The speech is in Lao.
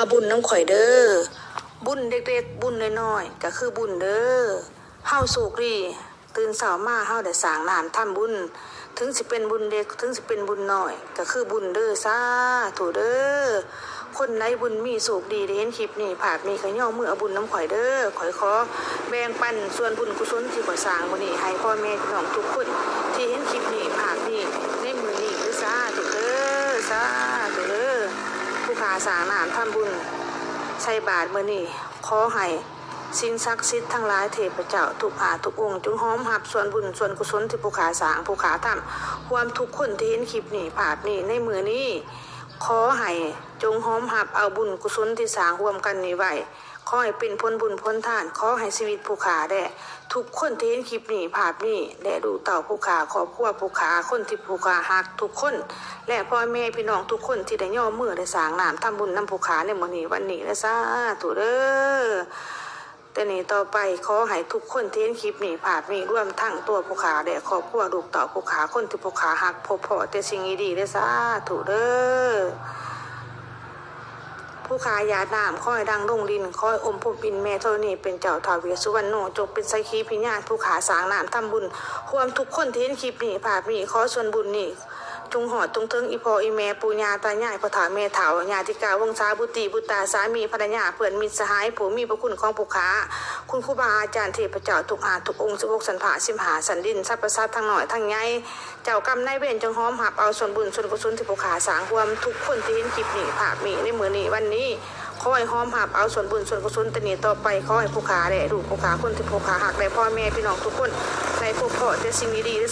ເອົາບຸນນຳຂ້ອຍເດີ. ບຸນເລັກໆ ບຸນນ້ອຍໆ ກໍຄືບຸນເດີ. ເຮົາໂຊກດີ ຕື່ນເຊົ້າມາເຮົາໄດ້ສ້າງນ້ຳທຳບຸນ, ເຖິງຊິເປັນບຸນເລັກ ເຖິງຊິເປັນບຸນນ້ອຍ ກໍຄືບຸນເດີ. ສາທຸເດີ. ຄົນໃດບຸນມີໂຊກດີໄດ້ເຫັນຄລິບນີ້ ພາບນີ້ ກໍຍໍມືເອົາບຸນນຳຂ້ອຍເດີ. ຂ້ອຍຂໍແບ່ງປັນສ່ວນບຸນກຸສົນທີ່ຂ້ອຍສ້າງມື້ນີ້ ໃຫ້ພໍ່ແມ່ພີ່ນ້ອງທຸກຄົນທີ່ເຫັນຄລິບນີ້ ພາບນີ້ ໃນມື້ນີ້ເດີ. ສາທຸເດີ ສາທຸເດີ. ຜູ້ຂ້າສ້າງນ້ຳທຳບຸນໃສ່ບາດມື້ນີ້ ຂໍໃຫ້ສິ່ງສັກສິດທັງຫຼາຍ ເທບພະເຈົ້າທຸກອາດທຸກອົງ ຈົ່ງຮອງຮັບສ່ວນບຸນສ່ວນກຸສົນທີ່ຜູ້ຂ້າສ້າງ ຜູ້ຂ້າທຳ ຮ່ວມທຸກຄົນທີ່ເຫັນຄລິບນີ້ ພາບນີ້ ໃນມື້ນີ້. ຂໍໃຫ້ຈົ່ງຮອງຮັບເອົາບຸນກຸສົນທີ່ສ້າງຮ່ວມກັນນີ້ໄວ້. ຂໍໃຫ້ເປັນຜົນບຸນຜົນທານ. ຂໍໃຫ້ຊີວິດຜູ້ຂ້າ ແລະ ທຸກຄົນທີ່ເຫັນຄລິບນີ້ ພາບນີ້ ແລະ ລູກເຕົ້າຜູ້ຂ້າ ຄອບຄົວຜູ້ຂ້າ ຄົນທີ່ຜູ້ຂ້າຮັກທຸກຄົນ ແລະ ພໍ່ແມ່ພີ່ນ້ອງທຸກຄົນທີ່ໄດ້ຍໍມື ໄດ້ສ້າງນ້ຳທຳບຸນນຳຜູ້ຂ້າໃນມື້ນີ້ ວັນນີ້ເດີ. ສາທຸເດີ. ແຕ່ນີ້ຕໍ່ໄປ ຂໍໃຫ້ທຸກຄົນທີ່ເຫັນຄລິບນີ້ ພາບນີ້ ລວມທັງຕົວຜູ້ຂ້າ ແລະ ຄອບຄົວ ລູກເຕົ້າຜູ້ຂ້າ ຄົນທີ່ຜູ້ຂ້າຮັກ ພົບພໍ້ແຕ່ສິ່ງດີໆເດີ. ສາທຸເດີ. ຜູ້ຂ້າຢາດນ້ຳ ຂໍໃຫ້ດັງລົງດິນ, ຂໍໃຫ້ອົມພົມອິນແມ່ທໍລະນີເປັນເຈົ້າ ທ້າວເວດສຸວັນໂນ ຈົ່ງເປັນໄສຂີພິຍານ ຜູ້ຂ້າສ້າງນ້ຳທຳບຸນ ຮ່ວມທຸກຄົນທີ່ເຫັນຄລິບນີ້ ພາບນີ້. ຂໍສ່ວນບຸນນີ້ ຈົ່ງຮອດຈົ່ງເຖິງອີ່ພໍ່ອີ່ແມ່ ປູ່ຍ່າຕາຍາຍ ພໍ່ເຖົ້າແມ່ເຖົ້າ ຍາຕິກາວົງສາ ບຸດຕີບຸດຕາ ສາມີພັນລະຍາ ເພື່ອນມິດສະຫາຍ ຜູ້ມີພະຄຸນຂອງຜູ້ຂ້າ ຄຸນຄູບາອາຈານ ເທບພະເຈົ້າທຸກອາດທຸກອົງ ສິບຫົກຊັ້ນຟ້າ ສິບຫ້າຊັ້ນດິນ ສັບພະສັດທັງນ້ອຍທັງໃຫຍ່ ເຈົ້າກຳນາຍເວນ ຈົ່ງຮອງຮັບເອົາສ່ວນບຸນສ່ວນກຸສົນທີ່ຜູ້ຂ້າສ້າງຮ່ວມທຸກຄົນທີ່ເຫັນຄລິບນີ້ ພາບນີ້ ໃນມື້ນີ້ ວັນນີ້. ຂໍໃຫ້ຮອງຮັບເອົາສ່ວນບຸນສ່ວນກຸສົນແຕ່ນີ້ຕໍ່ໄປ. ຂໍໃຫ້ຜູ້ຂ້າ ແລະ ລູກຜູ້ຂ້າ ຄົນທີ່ຜູ້ຂ້າຮັກ ແລະ ພໍ່ແມ່ພີ່ນ້ອງທຸກຄົນ ໄດ້ພົບພໍ້ແຕ່ສິ່ງດີໆເດີ.